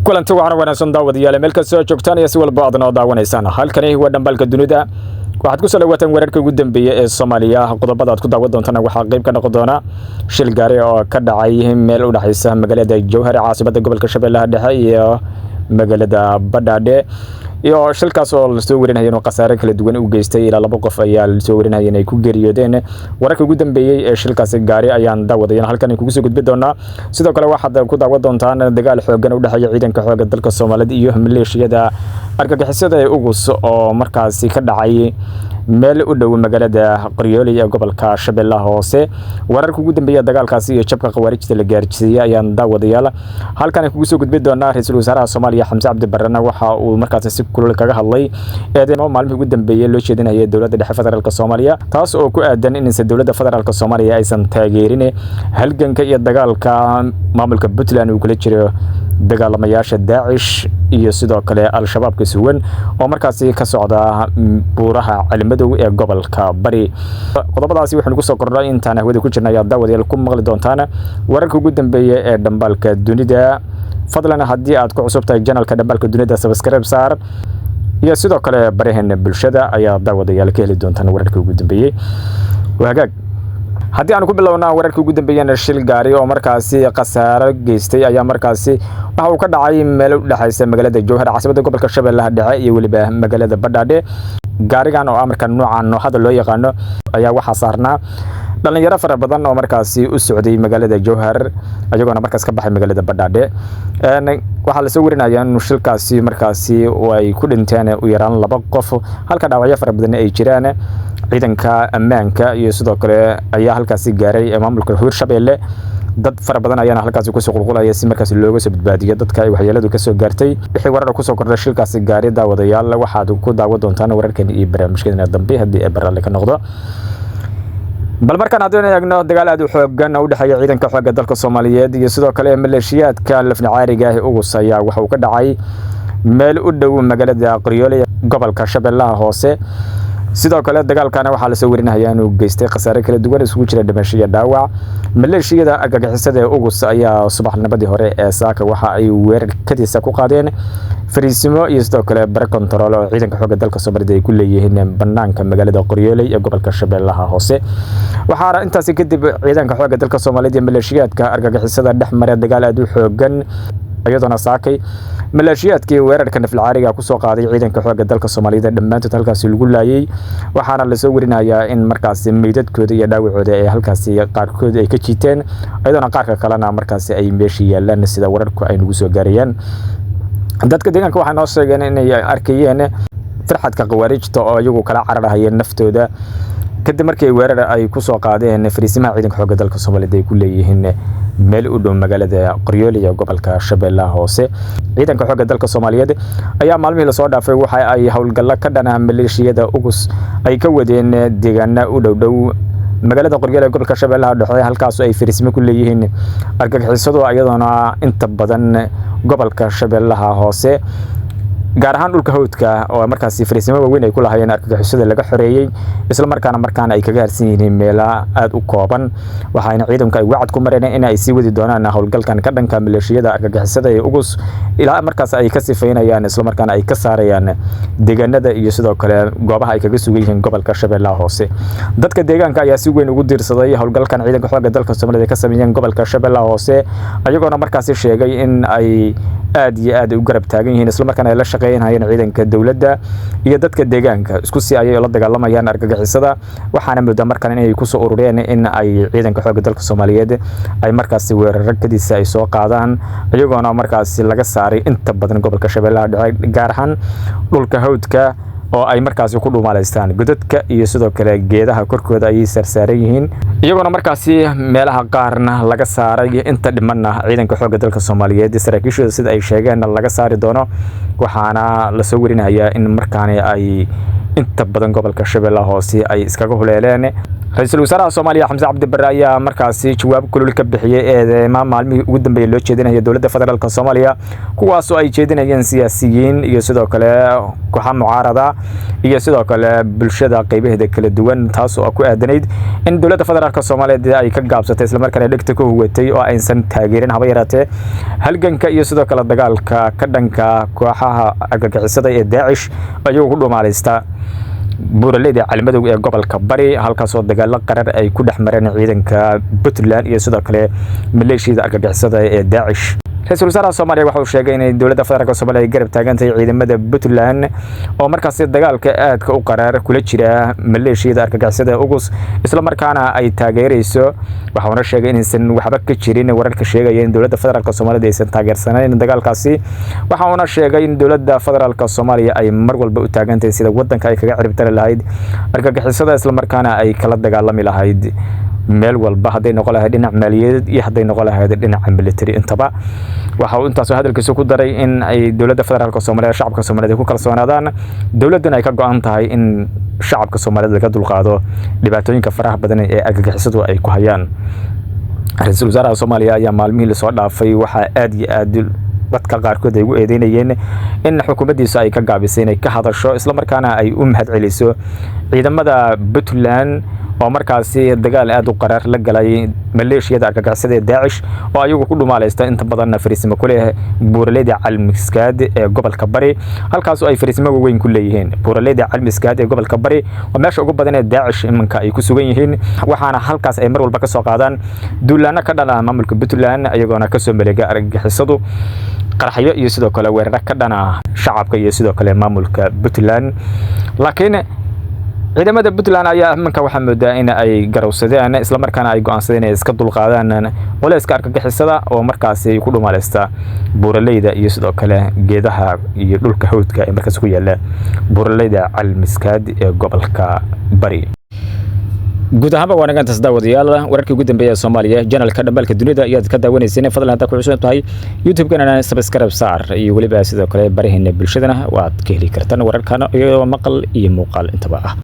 Kulanti waxaana wanaagsan, daawadayaal, meel kastoo joogtaan iyo si walba aad noo daawanaysaan. Halkani waa Dhambaalka Dunida. Waxaad ku soo dhawaataan wararka ugu dambeeya ee Soomaaliya. Qodobada aad ku daawan doontana waxaa qayb ka noqon doona shil gaari oo ka dhacay meel u dhexaysa magaalada Jowhar, caasimada gobolka Shabeellaha Dhexe, iyo magaalada Badhaadhe, iyo shilkaas oo lasoo warinaya inuu khasaare kala duwan u geystay. Ilaa laba qof ayaa lasoo warinaya inay ku geeriyoodeen. Wararka ugu dambeeyey ee shilkaasi gaari ayaan daawadayan halkan kugu soo gudbi doonaa. Sidoo kale waxaad ku daawan doontaan dagaal xoogan u dhexeeya ciidanka xoogga dalka Soomaalida iyo maleeshiyada argagixisada ee Ugus oo markaasi ka dhacay meel u dhow magaalada Qoryooley ee gobolka Shabeellaha Hoose. Wararka ugu dambeeya dagaalkaasi iyo jabka Khawaarijta la gaarsiiyey ayaan daawadayaal halkan kugu soo gudbi doonaa. Ra-iisul wasaaraha Soomaaliya Xamse Cabdi Barrena waxa uu markaasi si kulul kaga hadlay eedeymo maalmihii ugu dambeeyey loo jeedinayay dowladda dhexe federaalka Soomaaliya, taas oo ku aadan in dowladda federaalka Soomaaliya aysan taageerin halganka iyo dagaalka maamulka Puntland uu kula jiro dagaalamayaasha Daacish iyo sidoo kale Al-Shabaabka suwan oo markaasi ka socda buuraha Celimadow ee gobolka Bari. Qodobadaasi waxaynu kusoo kordhay intaan hawada ku jirna ayaa daawadayaal ku maqli doontaan wararka ugu dambeeya ee Dhambaalka Dunida. Fadlan, haddii aad ku cusub tahay channelka Dhambaalka Dunida, subscribe saar, iyo sidoo kale baraheena bulshada ayaa daawadayaal ka heli doontaan wararka ugu dambeeyey. Hagaag, haddii aanu ku bilownaa wararkii ugu dambeeyana, shil gaari oo markaasi khasaaro geystay ayaa markaasi waxa uu ka dhacay meel u dhexaysa magaalada Jowhar, caasimada gobolka Shabeellaha Dhexe, iyo weliba magaalada Badhaadhe. Gaarigan oo amarka nooca nooxada loo yaqaano ayaa waxaa saarnaa dhalinyaro fara badan oo markaasi u socday magaalada Jowhar, ayagoona markaas ka baxay magaalada Badhaadhe. Waxaa lasoo warinaya in shilkaasi markaasi ay ku dhinteen u yaraan laba qof, halka dhaawacyo fara badan ay jiraan. Ciidanka ammaanka iyo sidoo kale ayaa halkaasi gaaray maamulka Hirshabeelle. Dad fara badan ayaana halkaasi kusoo qulqulaya si markaasi looga soo badbaadiyo dadka ay waxyeeladu kasoo gaartay. Wixii warar kusoo kordhay shilkaasi gaari, daawadayaal, waxaad ku daawan doontaan wararkan iyo barnaamijkeena dambe haddii ay baraalle ka noqdo. Bal markaan haddaynu eegno dagaal aad u xoogan oo u dhexeeya ciidanka xoogga dalka Soomaaliyeed iyo sidoo kale maleeshiyaadka lafnacaariga ah Ugus ayaa waxa uu ka dhacay meel u dhow magaalada Qoryooley, gobolka Shabeellaha Hoose. Sidoo kale dagaalkana waxaa lasoo warinaya inuu geystay khasaare kala duwan, isugu jira dhimasho iyo dhaawac. Maleeshiyada argagixisada ee Ugus ayaa subaxnimadii hore ee saaka waxa ay weerar kadiisa ku qaadeen fariisimo iyo sidoo kale bare kontarool oo ciidanka xoogga dalka Soomaalida ay ku leeyihiin banaanka magaalada Qoryooley ee gobolka Shabeellaha Hoose. Waxaana intaasi kadib ciidanka xoogga dalka Soomaalida iyo maleeshiyaadka argagixisada dhex maray dagaal aad u xoogan, iyadoona saakay maleeshiyaadkii weerarka naflacaariga kusoo qaaday ciidanka xoogga dalka Soomaalida dhammaantood halkaasi lagu laayay. Waxaana lasoo warinayaa in markaasi meydadkooda iyo dhaawacooda ay halkaasi qaarkood ay ka jiiteen, iyadoona qaarka kalena markaasi ay meesha yaalaan, sida wararku ay nagu soo gaarayaan. Dadka deegaanka waxay noo sheegeen inay arkayeen firxadka Khawaarijta oo iyagu kala cararahayeen naftooda kadib markii weerar ay kusoo qaadeen fariisimaha ciidanka xoogga dalka Soomaalida ay ku leeyihiin meel u dhow magaalada Qoryooley ee gobolka Shabeellaha Hoose. Ciidanka xoogga dalka Soomaaliyeed ayaa maalmihii lasoo dhaafay waxa ay howlgallo ka dhana maleeshiyada Ugus ay ka wadeen deegaana u dhow dhow magaalada Qoryooley ee gobolka Shabeellaha Dhexe, halkaas ay fariisimo ku leeyihiin argagixisadu, iyadoona inta badan gobolka Shabeellaha Hoose, gaar ahaan dhulka hawdka oo markaasi fariisimo waaweyn ay ku lahaayeen argagixisada, laga xoreeyey, isla markaana markaana ay kaga harsan yihiin meelo aad u kooban. Waxaana ciidanku ay wacad ku mareen in ay sii wadi doonaan howlgalkan ka dhanka maleeshiyada argagixisada ee Ugus ilaa markaas ay ka sifaynayaan, isla markaana ay ka saarayaan deegaanada iyo sidoo kale goobaha ay kaga sugan yihiin gobolka Shabeellaha Hoose. Dadka deegaanka ayaa si weyn ugu diirsaday howlgalkan ciidanka xoogga dalka Soomaalida ka sameeyeen gobolka Shabeellaha Hoose, ayagoona markaasi sheegay in ay aad iyo aad u garab taagan yihiin, isla markaana ay la shaqeynayaan ciidanka dowladda iyo dadka deegaanka isku si ayay la dagaalamayaan argagixisada. Waxaana muddo markan inay kusoo urureen in ay ciidanka xoogga dalka Soomaaliyeed ay markaasi weeraro kadiisa ay soo qaadaan, iyagoona markaasi laga saaray inta badan gobolka Shabeellaha Dhexe, gaar ahaan dhulka hawdka oo ay markaasi ku dhuumaalaystaan. Godadka iyo sidoo kale geedaha korkooda ayay saarsaaran yihiin, iyagoona markaasi meelaha qaarna laga saaray, inta dhimanna ciidanka xoogga dalka Soomaaliyeed saraakiishooda sida ay sheegeen laga saari doono. Waxaana lasoo warinayaa in markaani ay inta badan gobolka Shabeellaha Hoose ay iskaga huleeleen. Ra-iisul wasaaraha Soomaaliya Xamse Cabdi Barre ayaa markaasi jawaab kulul ka bixiyey eedeyma maalmihii ugu dambeeyey loo jeedinaya dowladda federaalka Soomaaliya, kuwaasoo ay jeedinayeen siyaasiyiin iyo sidoo kale kooxa mucaarada iyo sidoo kale bulshada qeybaheeda kala duwan, taas oo ku aadanayd in dowladda federaalka Soomaaliya ay ka gaabsatay islamarkaana dhegta ku huwatay oo aysan taageerin haba yaraatee halganka iyo sidoo kale dagaalka ka dhanka kooxaha argagixisada ee Daacish, ayagoo ku dhumaalaysta buuraleyda Calmadow ee gobolka Bari, halkaasoo dagaalo qarar ay ku dhex mareen ciidanka Puntland iyo sidoo kale maleeshiyada argagixisada ee Daacish. Ra-iisul wasaaraha Soomaaliya waxa uu sheegay inay dowladda federaalka Soomaaliya ay garab taagan tahay ciidamada Puntland oo markaasi dagaalka aadka u qaraar kula jira maleeshiyada argagixisada ee Ugus, islamarkaana ay taageerayso. Waxauna sheegay inaysan waxba ka jirin wararka sheegaya in dowladda federaalka Soomaaliya aysan taageersanayn dagaalkaasi. Waxa uuna sheegay in dowladda federaalka Soomaaliya ay mar walba u taagan tahay sida wadanka ay kaga ciribtari lahayd argagixisada, islamarkaana ay kala dagaalami lahayd meel walba, hadday noqon lahayd dhinac maaliyadeed iyo hadday noqon lahayd dhinaca military intaba. Waxa uu intaas hadalkiisa ku daray in ay dowladda federaalka Soomaaliya shacabka Soomaaliyeed ay ku kalsoonaadaan, dowladduna ay ka go'an tahay in shacabka Soomaaliyeed laga dulqaado dhibaatooyinka faraha badan ee argagixisadu ay ku hayaan. Ra-iisul wasaaraha Soomaaliya ayaa maalmihii lasoo dhaafay waxaa aad iyo aad dadka qaarkood ay ugu eedeynayeen in xukuumaddiisu ay ka gaabisay inay ka hadasho islamarkaana ay u mahadceliso ciidamada Puntland oo markaasi dagaal aad u qaraar la galay maleeshiyada argagixisada ee Daacish, oo ayagu ku dhumaalaysta inta badanna fariisimo ku leh buuraleyda Calmiskaad ee gobolka Bari, halkaas oo ay fariisimo waaweyn ku leeyihiin. Buuraleyda Calmiskaad ee gobolka Bari waa meesha ugu badan ee Daacish iminka ay ku sugan yihiin, waxaana halkaas ay mar walba ka soo qaadaan duulaano ka dhan ah maamulka Puntland, iyagoona kasoo maleega argagixisadu qaraxyo iyo sidoo kale weeraro ka dhan ah shacabka iyo sidoo kale maamulka Puntland. Laakiin ciidamada Puntland ayaa iminka waxaa moodaa in ay garowsadeen, islamarkaana ay go'aansadeen inay iska dulqaadaan culayska argagixisada oo markaasi ku dhumaalaysta buuraleyda iyo sidoo kale geedaha iyo dhulka hawdka ee markaas ku yaala buuraleyda Calmiskaad ee gobolka Bari. Guud ahaanba waa nagantaas, daawadayaal, wararkii ugu dambeeyay ee Soomaaliya. Channelka Dhambaalka Dunida ayaad ka daawanayseen. Fadlan haddaad ku cusub tahay YouTube-kana, subscribe saar, iyo weliba sidoo kale baraheena bulshadana waad ka heli kartaan wararkan iyadoo maqal iyo muuqaal intaba ah.